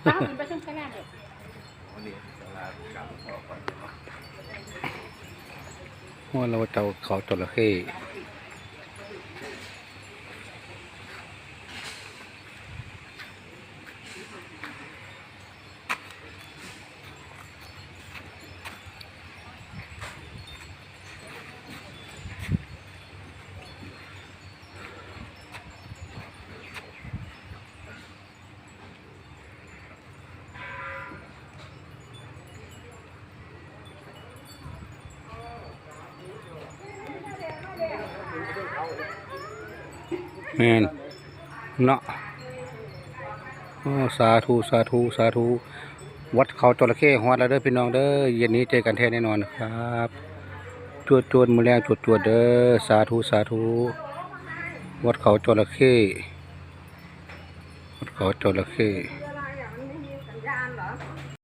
ປ້າຂຶ້ນໄປເທິງສາລາເດີ ຮອດແລ້ວ ວັດເຂົາ ເຂົາຈໍລະເຂົ້. ແມ່ນເນາະ. ໂອ້ ສາທຸ ສາທຸ ສາທຸ. ວັດເຂົາຈໍລະເຂົ້ຮອດແລ້ວເດີພີ່ນ້ອງເດີ. ເຢັນນີ້ເຈີກັນແທ້ແນ່ນອນຄັບ. ຈວດໆ ມື້ແລງຈວດໆເດີ. ສາທຸ ສາທຸ. ວັດເຂົາຈໍລະເຂົ້ ວັດເຂົາຈໍລະເຂົ້. ສັນຍານເຫຣອ?